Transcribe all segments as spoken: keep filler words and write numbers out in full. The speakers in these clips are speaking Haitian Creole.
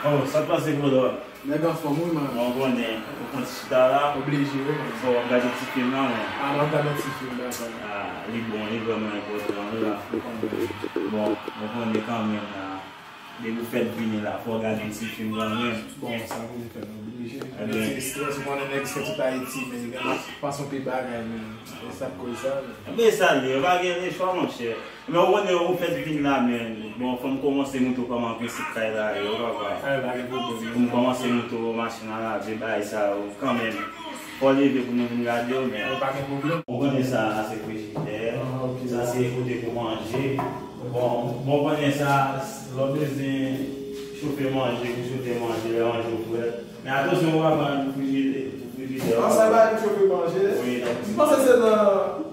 Oh, sa k pase, Claude? Nèg anfòm, wi, man. Bon, konnen, ou konn ti chita la. Oblije, wi, man. Bon, w ap gade ti fim la, men. Ah, m ap gade ti fim la, man. Ah, li bon, li vrèman enpòtan, wi, la. Bon, bon, konnen kanmenm, la. Depi w fèt vini la, fò w gade yon ti fim kanmenm. Bon, sa pou m fè, m oblije. Ebyen. Ti estrès, ou konnen nèg se tout Ayiti, men li gen fason pil bagay, men. E sa k koz sa, men. Ebyen, sa l ye, yo pa gen lechwa, monchè. Men ou konnen, ou fèt vin la, men. Bon, fò m kòmanse montre w kòman prensip kay la ye, ou papa. Ah, pa gen pwoblèm. Pou m kòmanse montre w machin a lave, bagay sa yo, kanmenm. Fò w leve pou nou vin gade w, men. Ah, pa gen pwoblèm. Ou konnen sa, se frijidè. Ah, ok. Sa, se kote pou manje. Bon, bon, ou konnen sa, lè w bezwen chofe manje, pou chofe manje, lè manje w frèt. Men atansyon, ou pa pran frijidè, frijidè. An sa, pa gen chofe manje. Wi, donk. M panse se nan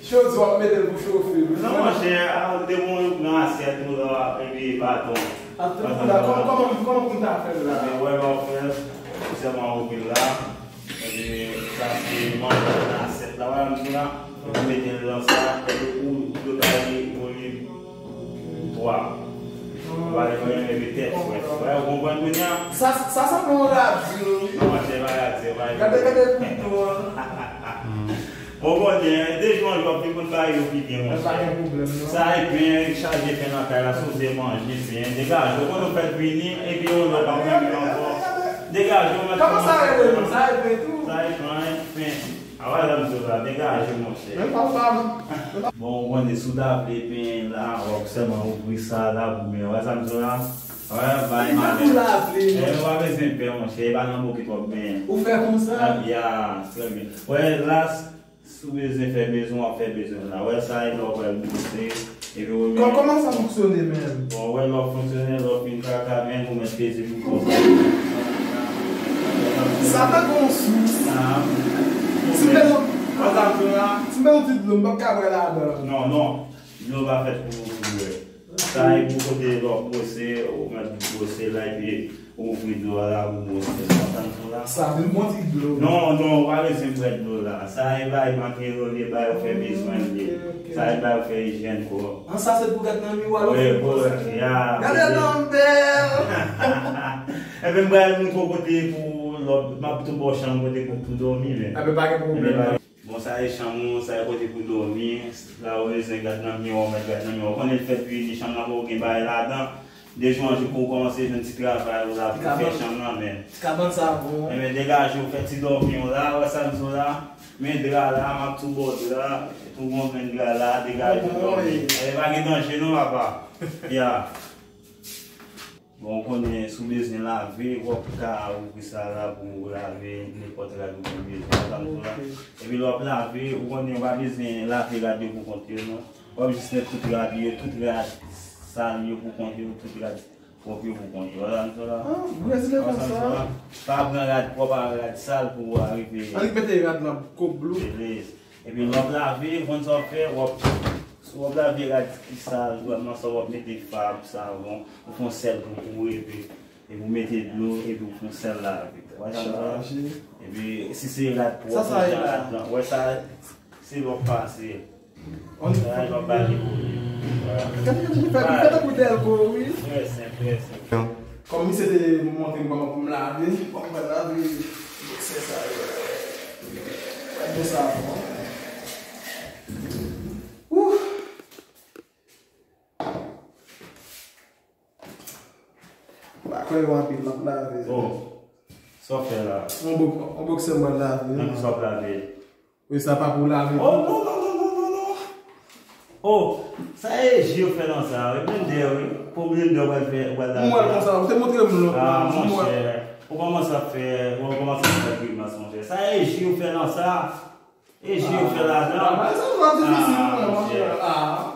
Chodye w ap mete l pou chofe. Non, monchè, a, depi w pran asyèt ou la, epi baton. Ap tou la, kòman, kòman, kòman pou n ta fè l la? Men wè, lè w fè l, sèlman ouvri l la. Epi, sa se manje nan asyèt la, wè, m di la. Epi, mete l nan sa, epi ou, ou ta li, ou li twa. Ou pa li, epi tèt, wè. Wè, ou konprann kounye a? Sa, sa sanble yon radyo. Non, monchè, pa radyo, pa radyo. Gade, gade, kouto an. Bon, konnen, de jou an jou, w ap vin konn bagay yo pi byen, monchè. Pa gen pwoblèm, non. Sa e pen, chaje pen nan kay la, si w vle manje, pen, degaje w, konnen w fèt vini, epi yon lòt ap vini ankò. Degaje w, mèt. Kòman sa rele, non? Sa e pen tou? Sa e pen, pen. A, wè, sa m di w la, degaje w, monchè. Men pa w pa m. Bon, ou konnen, si w ta vle pen la, w ap sèlman ouvri sa la, pou men, wè sa m di w la? Wè, bay malè. Ou pa bezwen pè, monchè, e pa nan bokit w ap benyen. Ou fè konsa? Ah, ya, trè byen. Wè, la, Si w bezwen fè bezwen, w ap fè bezwen w la. Wè sa, e lè w pral bwose, epi w mèt. Kò-, kòman sa fonksyone menm? Bon, wè lè w fonksyone, lè w fin kaka, men ou mèt peze bouton sa. Sa tankou yon sous. Ah. Si m peze yon, wè sa m di w la? Si m peze yon ti dlo, m p ap ka bwè ladan. Non, non. Dlo pa fèt pou, pou bwè. Sa e pou kote lè w ap bwose, ou mèt bwose la, epi ou ouvri dlo a la, ou bwose. Ou konprann sa la? Sa vin bon ti dlo. Non, non, ou pa bezwen bwè dlo la. Sa e bay makaroni, e bay yo fè bezwen li. Ok, ok. Sa e bay yo fè ijyèn kò. An, sa se pou gad nan miwa, lè w fin bwose. Wi, ya. Gade nan bèl. Epi m pral montre w kote pou lòt, m ap tou ba w chanm kote pou tou dòmi, men. Epi pa gen pwoblèm. Bon, sa e chanm ou, sa e kote pou dòmi. La ou bezwen gad nan miwa, ou mèt gad nan miwa. Ou konnen l fèt vini, chanm nan poko gen bagay ladan. De jou an jou pou ou kòmanse jwenn ti travay ou la pou fè chanm nan, men. Ti kabann sa bon. Enben, degaje w, fè ti dòmi w la, wè sa m di w la. Men dra la, m ap tou ba w dra. Tou gon grenn dra la, degaje w dòmi. Enben, pa gen danje non, papa. Ya. Bon, ou konnen, si w bezwen lave, w ap ka ouvri sa la pou w lave nenpòt rad ou gen bezwen, sa m di w la. Ok. Epi lè w ap lave, ou konnen, ou pa bezwen lave rad yo pou kont yo, non. W ap jis mèt tout rad yo, tout rad sal yo pou kont yo, tout rad pwòp yo pou kont yo. Wè sa m di w la? Ah, Brezilyen konsa. Pa pran rad pwòp a rad sal pou w arive. Annik mete rad la kòk blo. Epi lè w ap lave, ou konn sa w ap fè, w ap, si w ap lave rad ki sal, w ap nan sa w ap mete fab, savon, ou fè yon sèl pou ou, epi, epi ou mete dlo, epi ou fè yon sèl lave. Ou wè sa m di w la? Chaje. Epi si se rad pwòp, sa, sa ou e jan la? Rad blan. Ou wè sa, se lè w ap pase. Sa, e pa bagay pou li. Gade, gade, li fè, li fè tankou dèlko, wi. Trè senp, trè senp. Kòm misye te montre m kòman pou m lave, bon, m pral lave boksè sa yo. Gade sa bon. Ouh. M pa kwè yo anpil, m ap lave. Oh. Sa w fè la? On bok-, on boksè m pral lave. Nan ki sa w ap lave? Wi, sa pa pou lave. Oh, non, non, non, non, non, non. Oh, sa e ji yo fè nan sa, wi. Blendè, wi. Pou blendè, w pral fè, w pral lave. Mwen konsa, ou te montre m lòt la. Ah, monchè. Ou kòmanse ap fè, ou kòmanse ap fè grimas, monchè. Sa e ji yo fè nan sa. E ji yo fè ladan. Ah, sa pa difisil, non, monchè. Ah.